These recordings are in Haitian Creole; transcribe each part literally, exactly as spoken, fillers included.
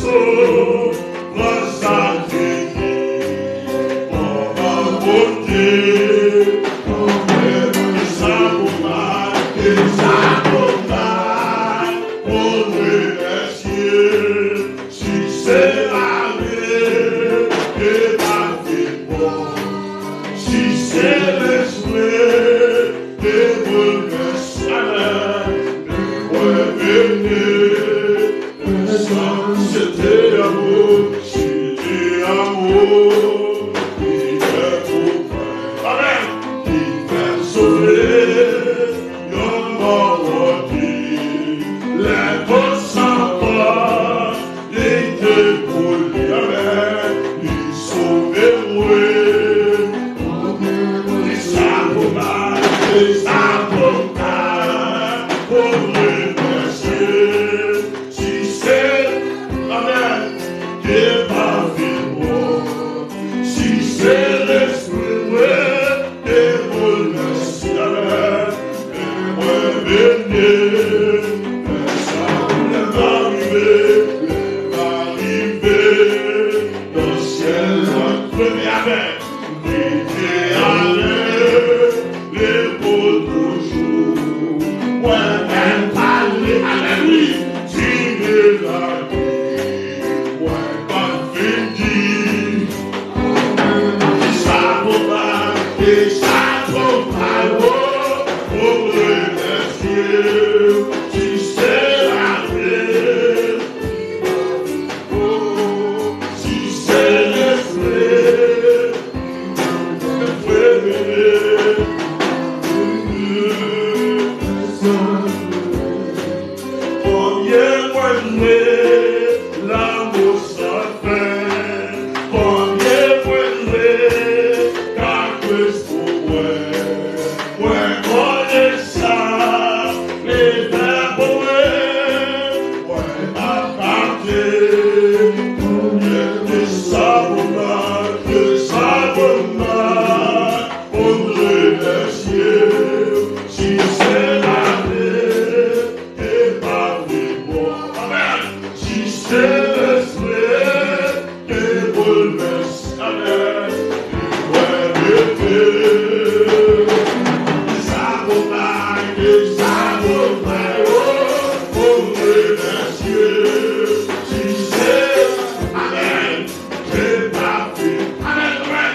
Pran sa ki gen, pran pa pote, pran mwen, e sa pou bay, e sa pou bay, pou remèsye. Si se lari, e pa vin bon. Si se lespri, e boulvèse. Amèn. Mwen vini. Se te amou, se te amou ki fè pou mwen. Amèn. Ki fè m soufri yon mò wòdi. Lè konsa ankò, li te pou li. Amèn. Li sove mwen. Li sa pou mwen, li sa pou mwen, pou remèsye. Si se, amèn, ke pa vin bon. Si se lespri mwen, ke boulvèse, amèn. Mwen beni, lè sa lè va rive, lè va rive, nan syèl la, premye avèk. Rete ale, repo toujou. Mwen menm pale avèk li, di li lavi. Mwen pa vin di, sa pou bay, e sa pou bay, oh, pou remèsye. Si se lavi, oh, si se lespri, Premye mwen lwe lanmou san fen. Premye mwen lwe ka Kris pou mwen. Mwen konnen sa li fè pou mwen. Mwen pa pati. Mwen ke sa pou mwen, ke sa pou mwen. Pou m remèsye, si se lavi, e pa vin bon. Amèn. Si se lespri, e boulvèse. Amèn. Mwen rete. Sa pou bay, sa pou bay, oh, pou m remèsye. Si se, amèn. Se pa fi. Amèn, amèn.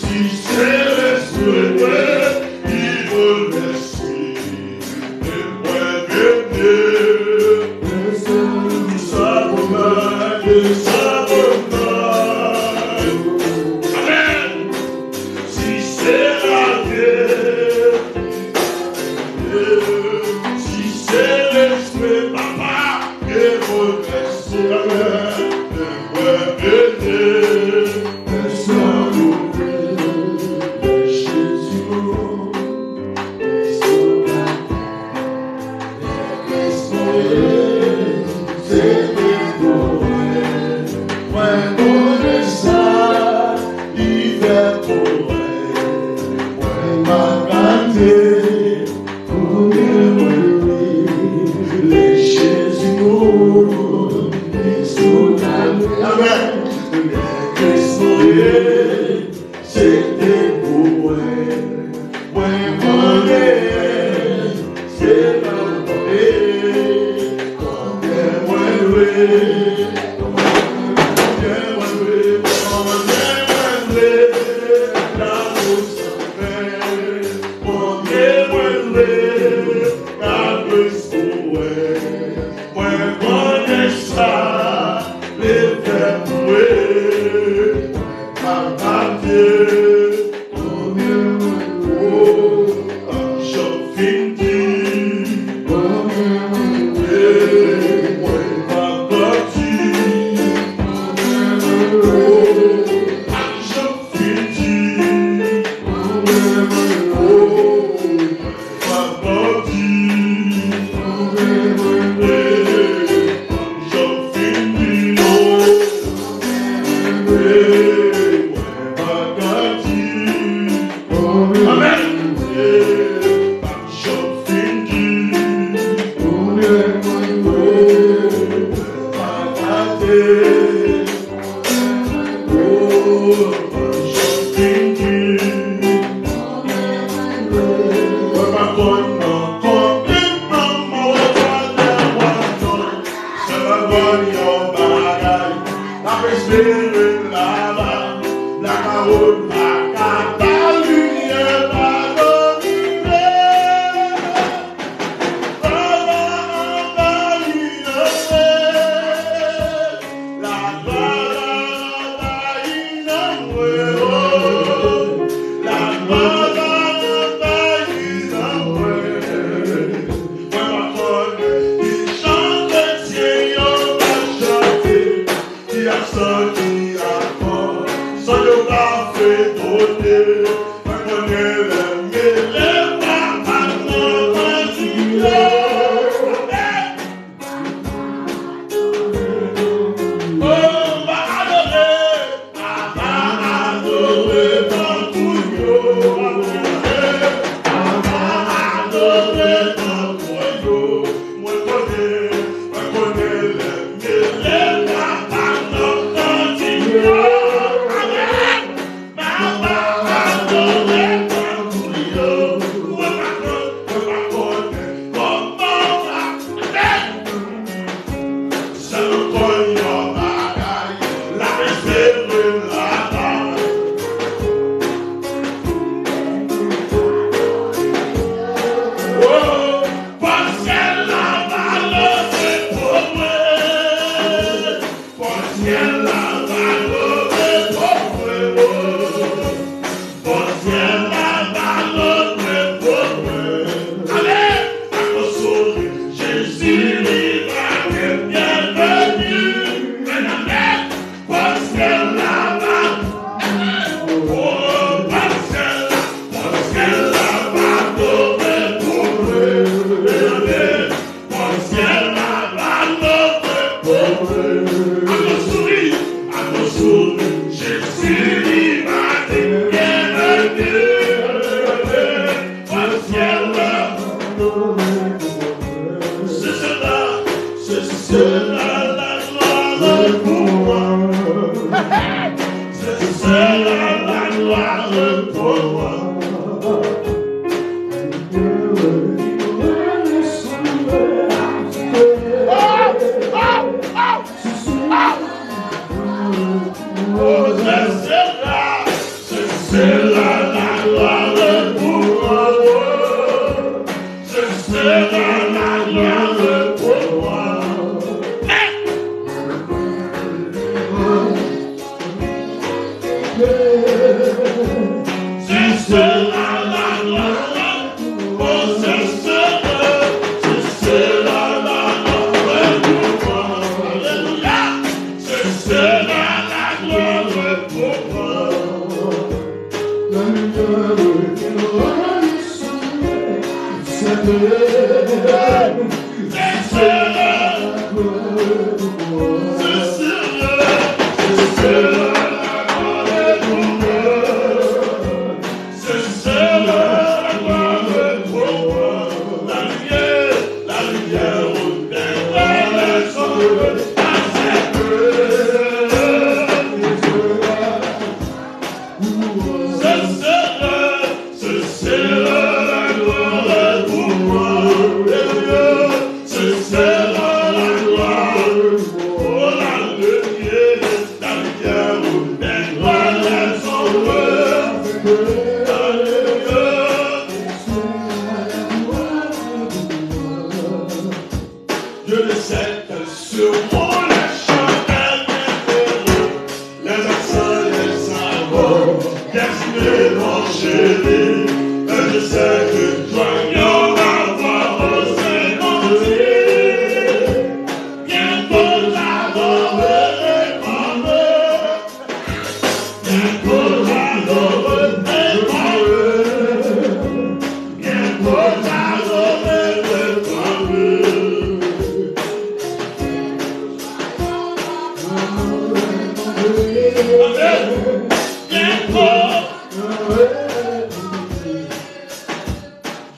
Si se lespri mwen ki boulvèse, e mwen vini. Sa pou mwen, sa pou mwen. Amèn. Si se lavi,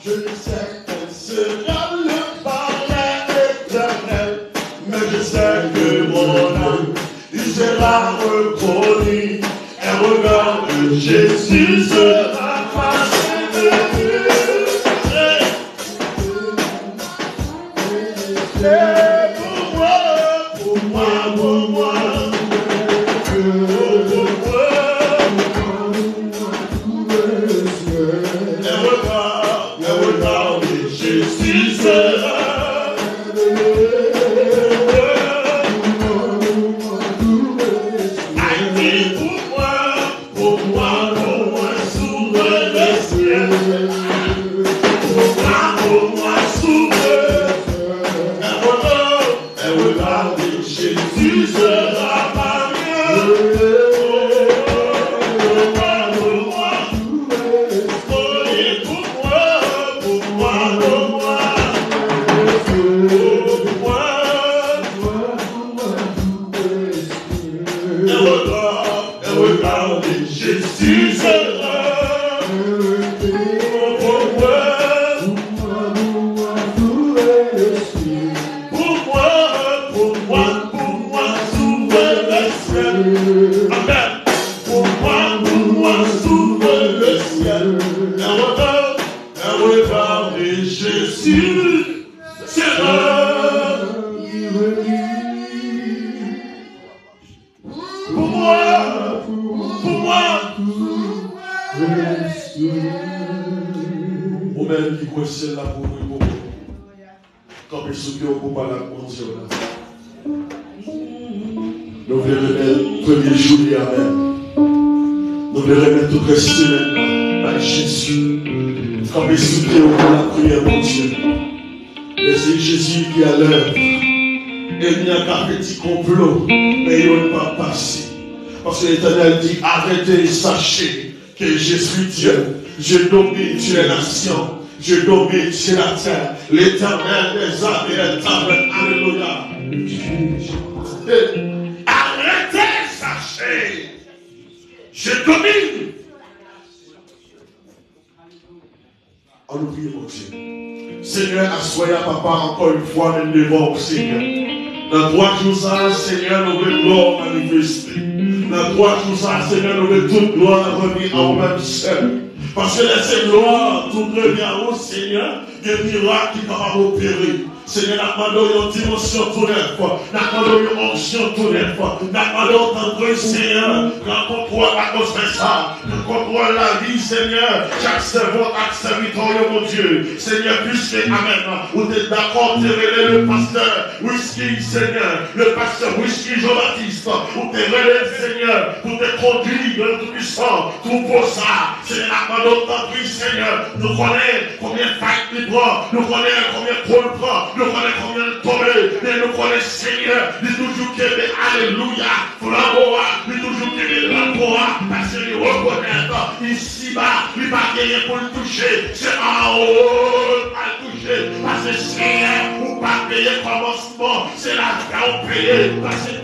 Je ne sais quel sera le palais éternel, mais je sais que mon âme y sera reconnue. Un regard de Jésus sera passé de Dieu. C'est pour moi, pour moi, pour moi. Un regard, un regard de Jésus sera. Haïti pour moi, pour moi, pour moi, s'ouvre le ciel. Pour moi, pour moi, s'ouvre. Un regard, un regard de Jésus sera parmi eux. Pour moi, pour moi, Pour moi, pour moi, pour moi, s'ouvre le ciel. Amen. Pour moi, pour moi, s'ouvre le ciel. Un regard, un regard de Jésus, c'est l'heure. Pou mwen, pou mwen. Ou menm ki kwè syèl la pou ouvri pou ou. Kanpe sou pye w pou pale ak Bondye w la. Nou vle remèt premye jou li a menm. Nou vle remèt tout rès semèn nan bay Jezi. Kanpe sou pye w pou lapriyè Bondye. E se Jezi ki a lèv. Ènmi an ka fè ti konplo, men yo n p ap pase. Paske Letènèl di, arrêtez, sachez que je suis Dieu. Je domine sur les nations. Je domine sur la terre. L'Éternel des armées est avec. Alléluia. Arrêtez, sachez. Je domine. Ann nou priye Bondye. Senyè, aswè a, papa, ankò yon fwa, men devan ou, Senyè. Nan twa jou sa a, Senyè, nou vle glwa w manifeste. Nan twa jou sa a, Senyè, nou vle tout glwa revni a ou menm sèl. Paske lè se glwa, tout revni a ou, Senyè, gen mirak ki kapab opere. Senyè, n ap mande w yon dimansyon tou nèf. N ap mande w yon onksyon tou nèf. N ap mande w tanpri, Senyè, pran kontwòl atmosfè sa a. Pran kontwòl lavi, Senyè, chak sèvant ak sèvitè w yo, Bondye. Senyè, piske, amèn, ou te dakò, ou te rele le pastè Whisky, Senyè, le pastè Whisky Jean-Baptiste, ou te rele l, Senyè, pou te kondui, Bondye Toupisan, twoupo sa a. Senyè, n ap mande w, tanpri, Senyè, nou konnen konbyen fight li pran, nou konnen konbyen kou l pran, nou konnen konbyen l tonbe, men nou konnen, Senyè, li toujou kenbe, alelouya, flanbo a, li toujou kenbe drapo a, paske li rekonèt, isiba, li pa genyen pou l touche, se anwo l pral touche, paske, Senyè, ou pa peye kòmansman. Bon, se lajan w peye, paske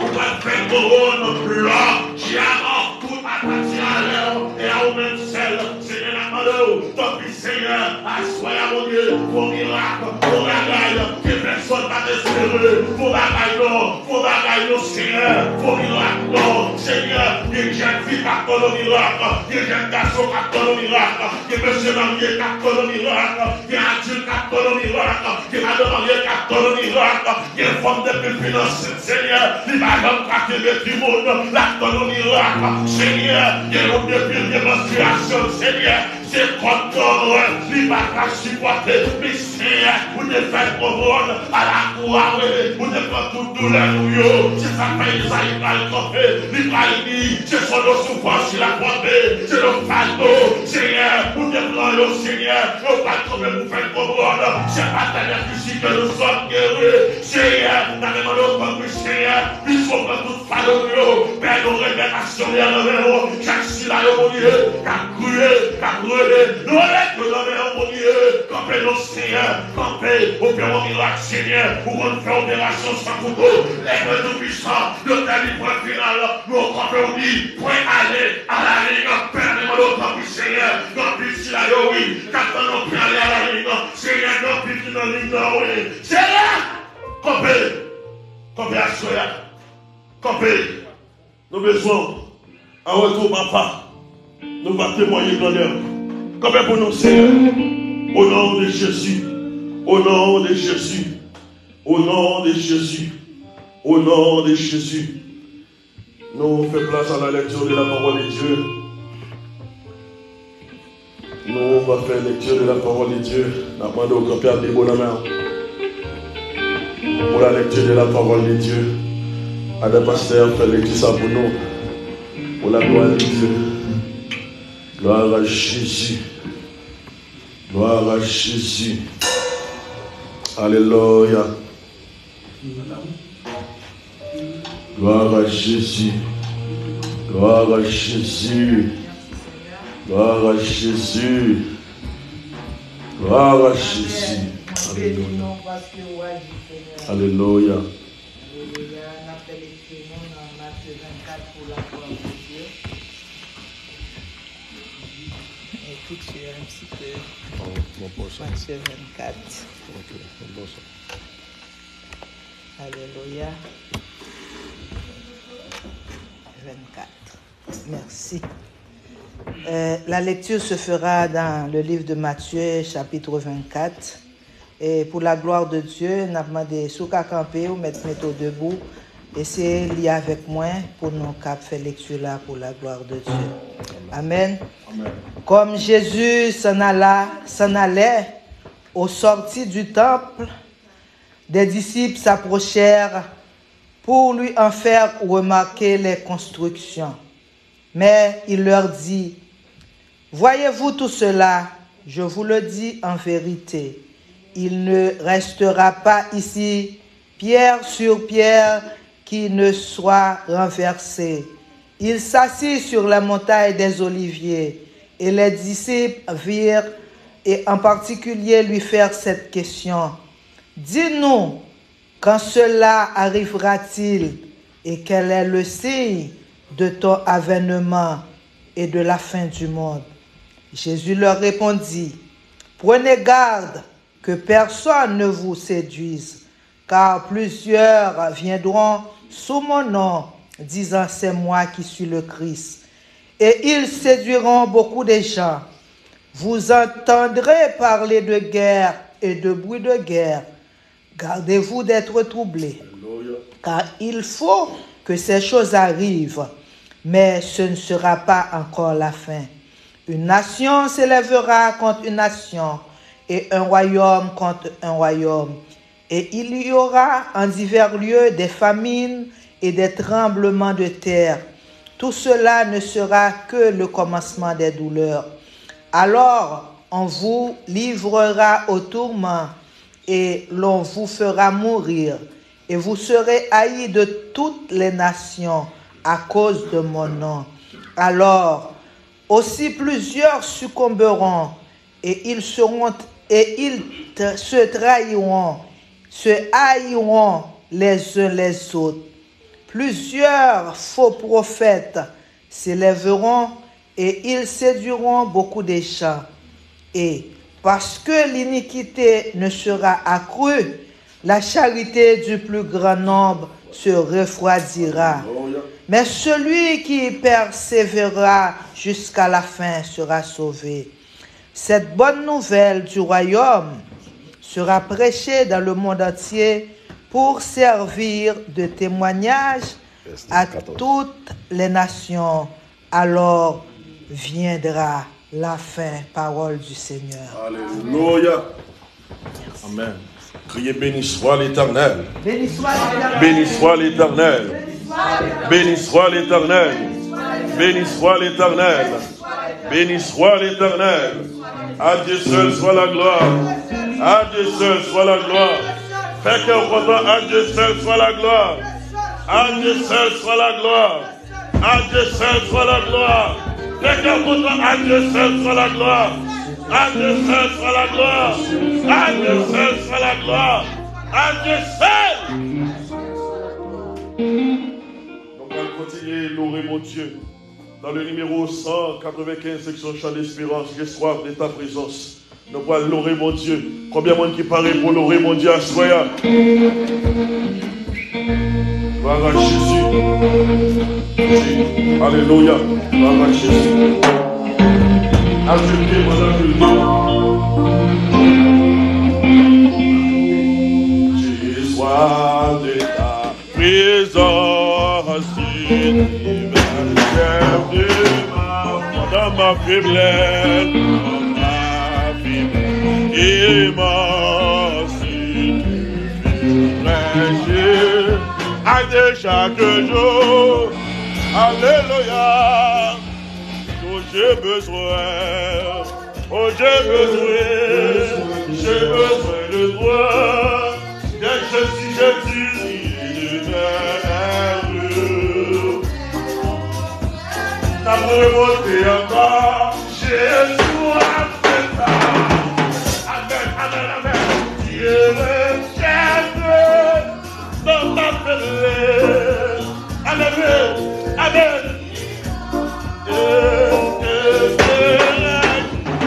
ou pral fè kouwòn, lò, dyaman, tout apatyen a lè w, e a ou menm sèl. Senyè, n ap mande w, tanpri, Senyè, aswè a, Bondye, fè w mirak, fè w bagay ke pèsòn pa t espere, fè w bagay non, fè w bagay non, Senyè, fè w mirak non, Senyè, gen jèn fi k ap tann yon mirak, gen jèn gason k ap tann yon mirak, gen mesye marye k ap tann yon mirak, gen adilt k ap tann yon mirak, gen madanm marye k ap tann yon mirak, gen fanm depi l fin ansent, Senyè, li pa janm ka kenbe timoun, l ap tann yon mirak, Senyè, gen moun depi l gen manstriyasyon l, Senyè, se kòd tan an, li pa ka sipòte, men Senyè, ou te fè l konprann, a la kwa, wi, ou te pran tout doulè nou yo, se sa k fè Izayi pral kanpe, li pral di, ce sont nos souffrances qu'il a portées, c'est nos fardeaux, Senyè, ou te pran yo, Senyè, yo pral kanpe pou fè l konprann, c'est pas dans la physique que nous sommes guéris, Senyè, n ap mande w tanpri, Senyè, piske w pran tout fado nou yo, Pè, nou remèt ak Senyè nan men w, chak sila yo, Bondye, k ap kriye, k ap rele, nou remèt yo nan men w, Bondye, kanpe non, Senyè, kanpe, ou fè yon mirak, Senyè, ou konn fè operasyon san kouto, Bondye Toupisan, doktè li pwen final, nou kanpe, ou di, pwen ale, a la ligne, Pè, nou mande w tanpri, Senyè, gen anpil sila yo, wi, k ap tann yon pwen ale a la ligne, Senyè, gen anpil ki nan liy nan, wi, Senyè, kanpe, kanpe aswè a, kanpe. Nou bezwen w. Arèt ou, papa. Nou va temwaye grandè w. Kanpe pou nou, Senyè. Au nom de Jésus. Au nom de Jésus. Au nom de Jésus. Au nom de Jésus. Nou fè plas à la lecture de la parole de Dieu. Nou va fè lecture de la parole de Dieu. N ap mande w kanpe ak Bib ou nan men w. Pour la lecture de la parole de Dieu. Adan pastè a fè lekti sa pou nou. Pour la gloire de Dieu. Gloire à Jésus. Gloire à Jésus. Alléluia. Gloire à Jésus. Gloire à Jésus. Gloire à Jésus. Gloire à Jésus. Alléluia. Alléluia. Alléluia. N ap fè lekti nou nan Matye vennkat pou la glwa de Dye. Écriture un petit peu. Bon, bon, bon, ça. Matthieu vingt-quatre. Ok, bon, bon, ça. Alléluia. Vingt-quatre. Merci. Euh, la lecture se fera dans le livre de Matthieu, chapitre vingt-quatre. Et pour la gloire de Dieu, n ap mande si w ka kanpe, ou mèt mete w debou. Eseye li avèk mwen pou nou kab fè lekti la pour la gloire de Dieu. Amen. Amen. Comme Jésus s'en alla, s'en allait, au sortir du temple, des disciples s'approchèrent pour lui en faire remarquer les constructions. Mais il leur dit, Voyez-vous tout cela ? Je vous le dis en vérité, il ne restera pas ici pierre sur pierre qui ne soit renversée. Il s'assit sur la montagne des Oliviers, et les disciples virent, et en particulier lui faire cette question, Dis-nous, quand cela arrivera-t-il, et quel est le signe de ton avènement et de la fin du monde ? Jésus leur répondit, Prenez garde que personne ne vous séduise, car plusieurs viendront sous mon nom, disant, C'est moi qui suis le Christ. Et ils séduiront beaucoup de gens. Vous entendrez parler de guerre et de bruit de guerre. Gardez-vous d'être troublés, car il faut que ces choses arrivent, mais ce ne sera pas encore la fin. Une nation s'élèvera contre une nation, et un royaume contre un royaume. Et il y aura en divers lieux des famines et des tremblements de terre. Tout cela ne sera que le commencement des douleurs. Alors, on vous livrera au tourment et l'on vous fera mourir, et vous serez haïs de toutes les nations à cause de mon nom. Alors, aussi plusieurs succomberont, et ils seront, et ils t- se trahiront, se haïront les uns les autres. Plusieurs faux prophètes s'élèveront et ils séduiront beaucoup de gens. Et parce que l'iniquité ne sera accrue, la charité du plus grand nombre se refroidira. Mais celui qui persévérera jusqu'à la fin sera sauvé. Cette bonne nouvelle du royaume sera prêchée dans le monde entier pour servir de témoignage à toutes les nations. Alors viendra la fin. Parole du Seigneur. Alléluia. Amen. Criez, béni soit l'Éternel. Béni soit l'Éternel. Béni soit l'Éternel. Béni soit l'Éternel. Béni soit l'Éternel. Béni soit l'Éternel. À Dieu seul soit la gloire. À Dieu seul soit la gloire. Fè kè w kontan, à Dieu seul soit la gloire. À Dieu seul soit la gloire. À Dieu seul soit la gloire. Fè kè w kontan, à Dieu seul soit la gloire. À Dieu seul soit la gloire. À Dieu seul soit la gloire. À Dieu seul. Nou pral kontinye lore Bondye. Dans le numéro cent quatre-vingt-quinze, section Chant d'espérance, j'ai soif de ta présence. Nou pral lore Bondye. Konbyen moun ki pare pou lore Bondye aswè a? Gloire à Jésus. Jésus. Alléluia. Gloire à Jésus. Acceptez, madame, le don. J'ai soif de ta présence divine, chef de ma, dans ma faiblesse, dans ma faiblesse, et ma suffisance à de chaque jour. Alléluia. Dont j'ai besoin. Oh, j'ai besoin, j'ai besoin de toi. Viens, je suis Jésus, libère. T'as remonté encore, Jésus a fait ça. Amen, amen, amen. Dieu le chef dans ma faiblesse. Amen, amen. Et que Dieu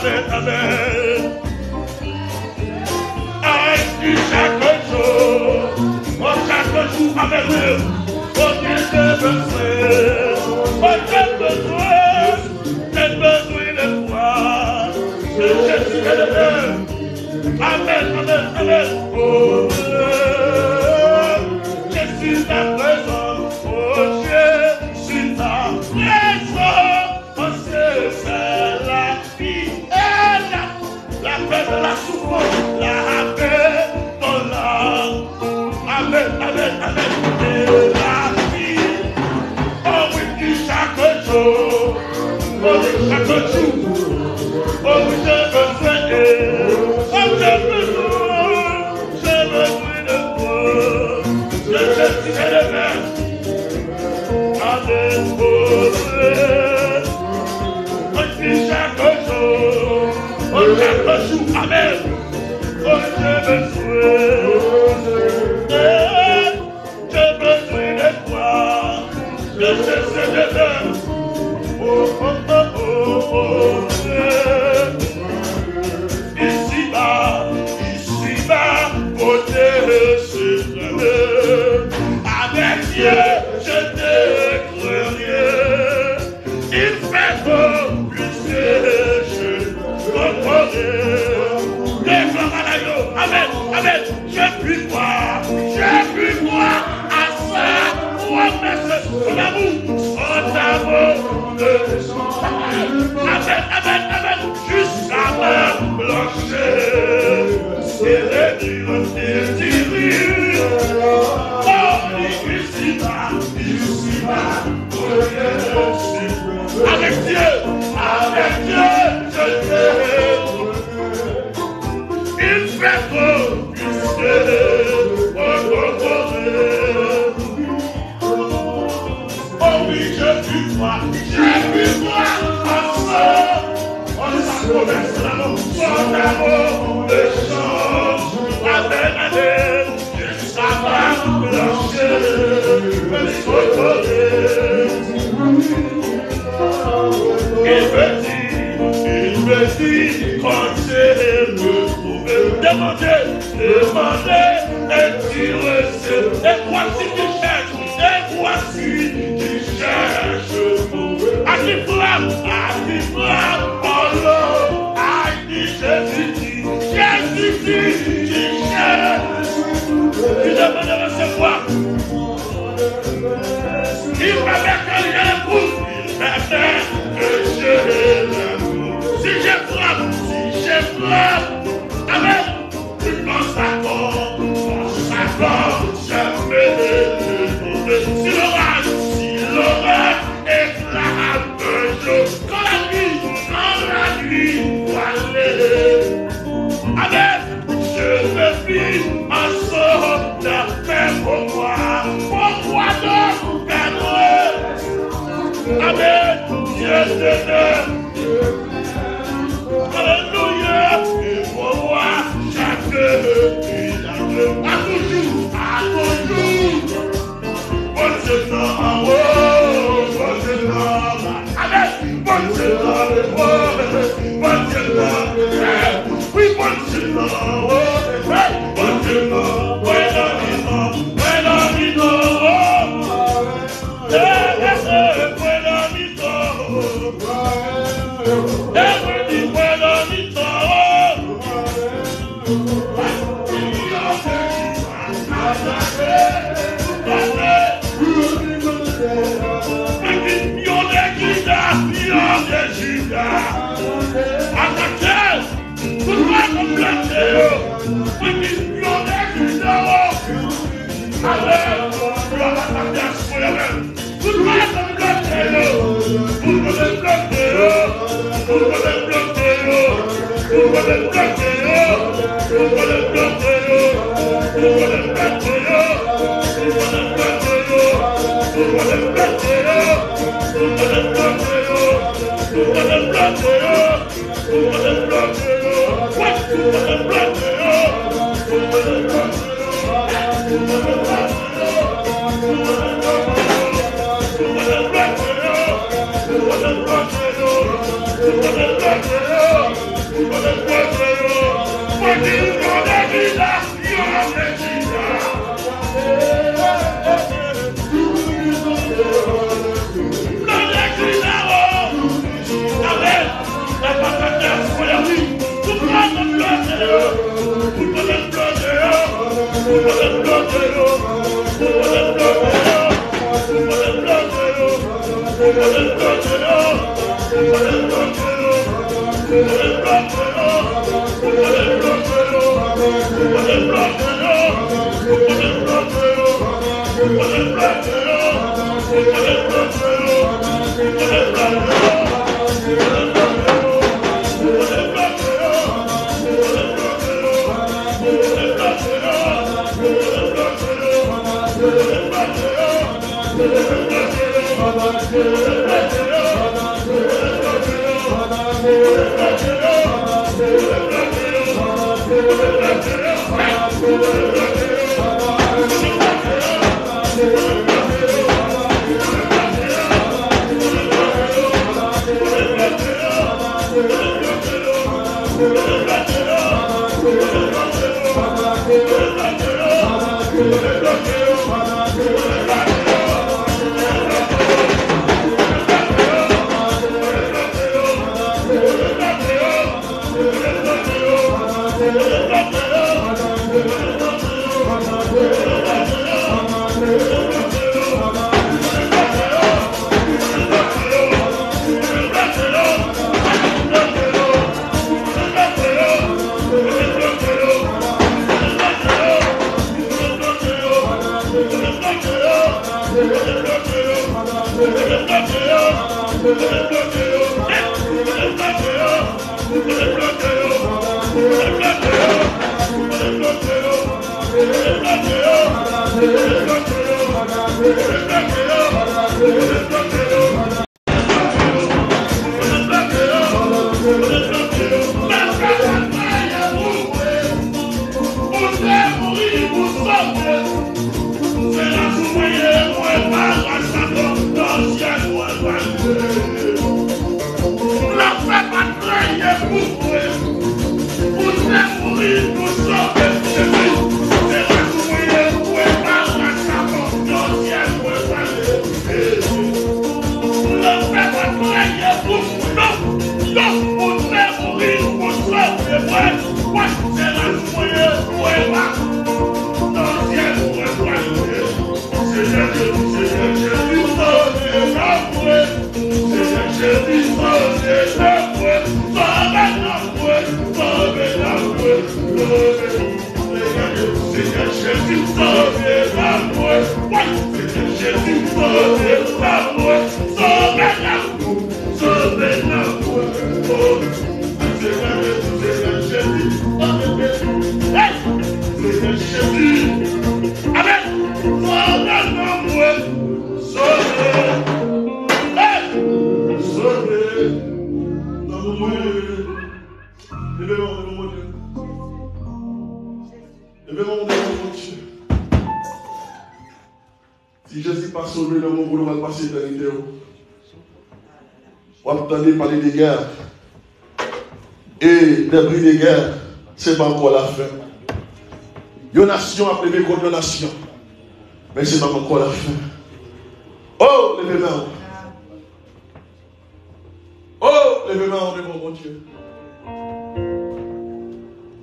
Amèn. Ayiti chak jou, o chak jou, amèn, wi. Kote te bezwen, kote te bezwen, te bezwen de pwa. Se Jezi ki leve. Amèn, amèn, amèn. O, Jezi ta prezan, o, Jezi ta prezan. Paske se la vi e la, lapè nan la soufrans, lapè nan la. Amèn, amèn, amèn. E la vi. O wi, ki chak jou. O wi, chak jou. O wi, je bezwen. O, je bezwen. Je bezwen de toi. Je, je suis élevé. Amèn. O, Mwen di chak jou, o chak jou, amèn. O, je bezwen, je bezwen de toi. Je, je, je, je, je. O, o, o, o, o, je. Isiba, isiba, kote se avèk Dye, je te kreye. Il fait beau, il fait chaud. Deklara la yo. Amèn, amèn. Je puis croire, je puis croire à sa promesse, son amour, son amour. Amèn, amèn, amèn. Jusqu'à ma blancheur, et les nuages délirent. Oh, ici-bas, ici-bas. Avec Dieu, avec Dieu, je t'aime. Il fait beau, il fait beau, oh, oh, oh, oh. Oh oui, je puis voir, je puis voir, oh, oh, oh, sa promesse, l'amour, son amour ne change pas, amen. Sa va blanchi, men li kokoye. Il me dit, il me dit, quand je me trouve. Demandez, demandez, et tu recevras. Et voici qui cherche, et voici qui cherche. À qui frappe, à qui frappe, oh non, à Jezi di, Jezi di, di, Jezi. Ki demande resevwa. Il permet que rien ne bouge. Il permet que je l'aime. Si je frappe, si je frappe. Amen. Tu penses à quoi, penses à quoi, jamais. Si l'orage, si l'orage éclate un jour, quand la nuit, quand la nuit va aller. Amen. Je me vis un sort de paix pour moi. Pourquoi donc perdre? Amen. Dieu te donne. Alelouya. Et pour moi, chaque nuit, à toujours, à toujours. Bondye nan anwo, Bondye nan anba. Amen. Bondye nan anwo, Bondye nan anba. Wi, Bondye nan anwo, Bondye nan anba. Mwen nan mitan, mwen nan mitan, oh. Eh, eh, eh, mwen nan mitan, oh. Eh, mwen di mwen nan mitan, oh. Si Jezi pa sove nan moman w pral pase etènite w, w ap tande pale de gè. E dèbri de gè, se pa ankò lafen. Yon nasyon ap leve kont yon nasyon, men se pa ankò lafen. Oh, leve men w. Oh, leve men w devan Bondye.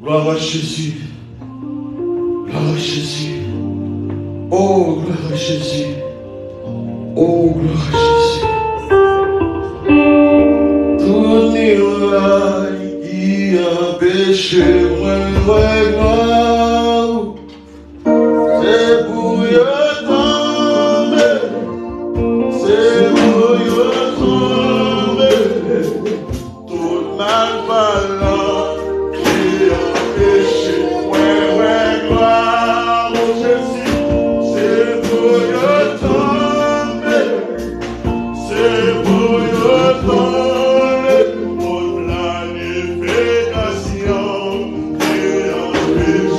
Gloire à Jésus. Gloire à Jésus. Oh, gloire à Jésus. Oh, gloire à Jésus. Tout miray ki anpeche mwen wè glwa w. Se pou yo tonbe, se pou yo tonbe. Tout malpalan ki anpeche mwen wè glwa w, Jezi, se pou yo tonbe. Se pou yo tonbe kont planifikasyon ki anpeche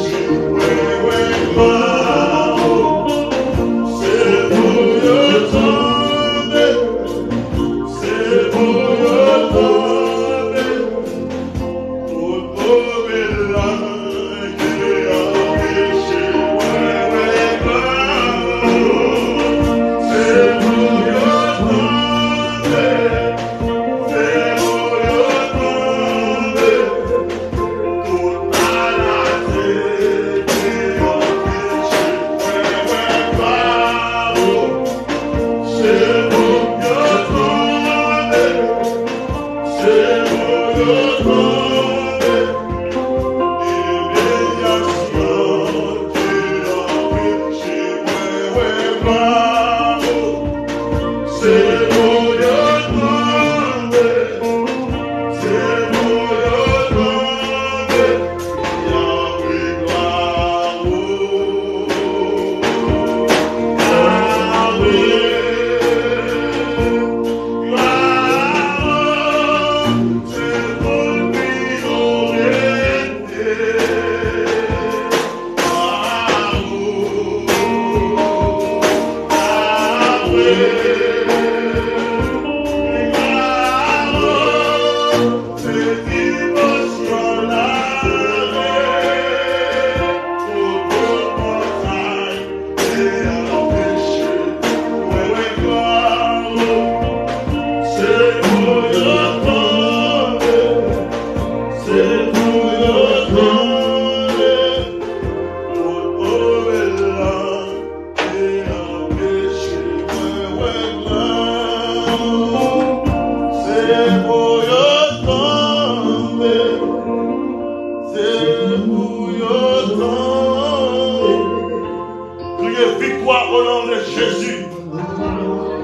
Kriye viktwa o non de Jezi.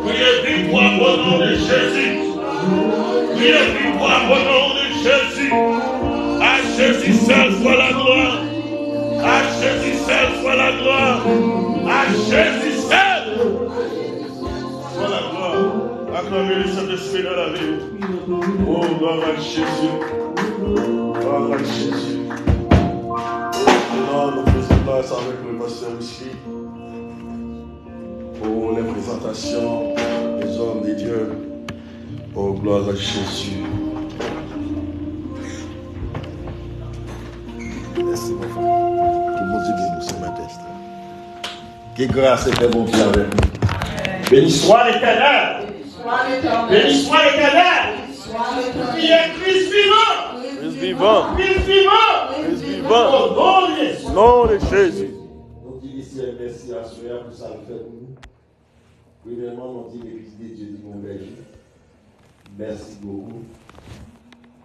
Kriye viktwa o non de Jezi. Kriye viktwa o non de Jezi. À Jésus seul soit la gloire. À Jésus seul soit la gloire. À Jésus seul soit la gloire. Acclamez le Saint-Esprit dans la vie. Oh, gloire à Jésus. Gloire à Jésus. Non, nou fè sa avèk le pasteur aussi. Pour les présentations des hommes de Dieu. Oh, gloire à Jésus. Mèsi, mon frè. Ke Bondye beni w, Sè Matès. Ke gras Sentèbondye avèk nou. Béni soit l'Éternel. Béni soit l'Éternel. Priye Kris vivan. Kris vivan. Kris vivan. Kris vivan. O non de Jezi. Non de Jezi. Nou di Lesyèl mèsi aswè a pou sa l fè pou nou. Premyèman, nou di Legliz de Dye di Bon Bèje, mèsi bokou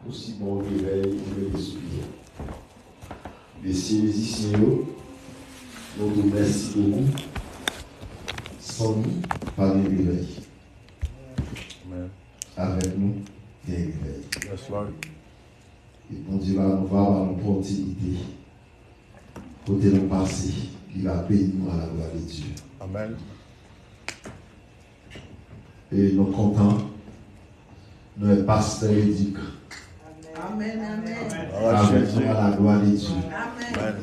pou si bon revèy ou mete sou pye. Mesye mizisyen yo, nou di w mèsi bokou. San nou, pa gen revèy. Amen. Avèk nou, gen revèy. Yes, Lord. E Bondye ba nou, va ba nou opòtinite. Kote nou pase, li va beni nou à la gloire de Dieu. Amen. E nou kontan. Nou wè pastè Edic. Amen, amen. Avèk nou à la gloire de Dieu. Amen.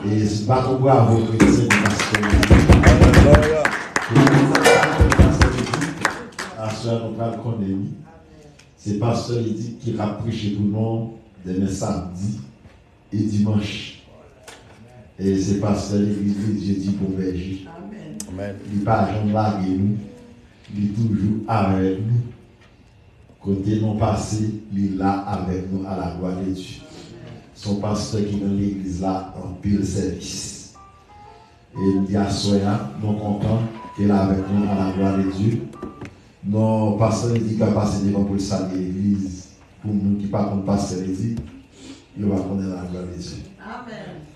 E se bat yon bravo kretyen pou pastè Edic. Alelouya. E nou kontan pou pastè Edic. Aswè nou pral konnen li. Se pastè Edic ki ap preche pou nou demen samdi e dimanch. E se pastè legliz de Dye di Bon Bèje. Amen. Li pa janm lage nou. Li toujou avèk nou. Kote nou pase, li la avèk nou à la gloire de Dieu. Se yon pastè ki nan legliz la anpil sèvis. E m di aswè a, nou kontan ke l avèk nou à la gloire de Dieu. Non, pastè Ledi ka pase devan pou l salye legliz. Pou moun ki pa konn pastè Ledi, yo va konnen à la gloire de Dieu. Amen.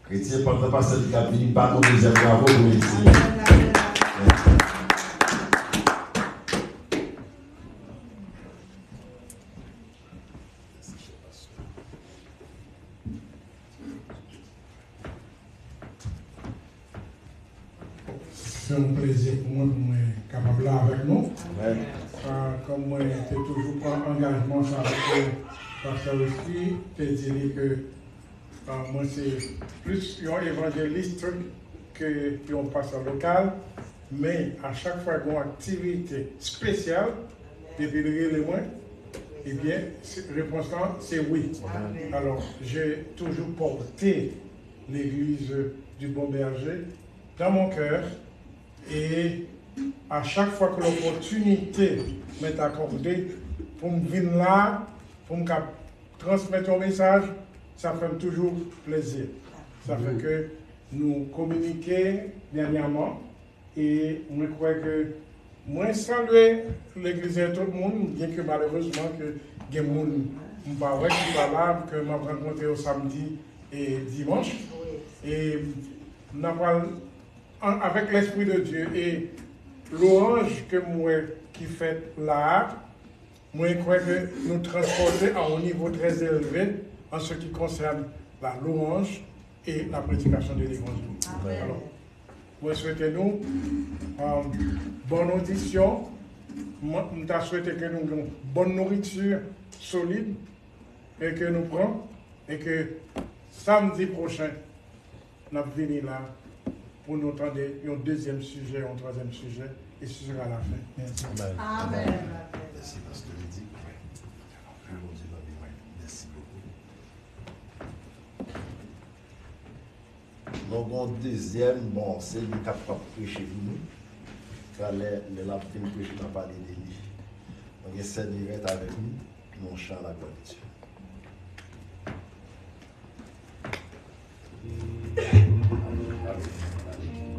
Kretyen, pandan pastè Ledi ap vini, bat yon dezyèm bravo pou Ledi. Amen, amen, amen. Se yon plezi pou mwen, pou mwen kapab la avèk nou. Amèn. Ah, kòm mwen te toujou pran angajman sa avèk, euh, pastè Wesly, te di li ke, ah, mwen se plis yon evanjelis ke yon pastè lokal, men a chak fwa gen yon aktivite espesyal, epi li rele mwen, ebyen, se, repons lan, se wi. Amèn. Alors, j'ai toujours porté l'église du Bon Berger dans mon cœur, et à chaque fois que l'opportunité m'est accordée pou m vin la, pou m ka transmèt yon mesaj, sa fè m toujou plezi. Sa fè ke nou kominike dènyèman, e mwen kwè ke mwen salye legliz tout moun, byen ke malerezman ke gen moun m pa wè ki pa la, ke m ap rankontre yo samdi e dimanch. E n ap pral an- avec l'Esprit de Dieu et louange ke m wè ki fèt la a, mwen kwè ke nou transpòte à un niveau très élevé en ce qui concerne la louange et la prédication de l'évangile. Amen. Alors, mwen swete nou um, bonne audition. Mwen mwen ta swete ke nou gen yon bonne nourriture solide e ke nou pran e ke samdi pwochen n ap vini la pou nou tande yon dezyèm sijè, yon twazyèm sijè, e ce sera la fin. Mèsi. Amen. Amen. Mèsi, Pastè Lidi. Ke Bondye ban nou. Mèsi bokou. Nou gen yon dezyèm, bon, se li k ap preche pou nou. Talè, lè l ap fin preche, n a pale de li. Nou gen sè Nivèt avèk nou, nou chan la glwa de Dye.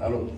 Alo.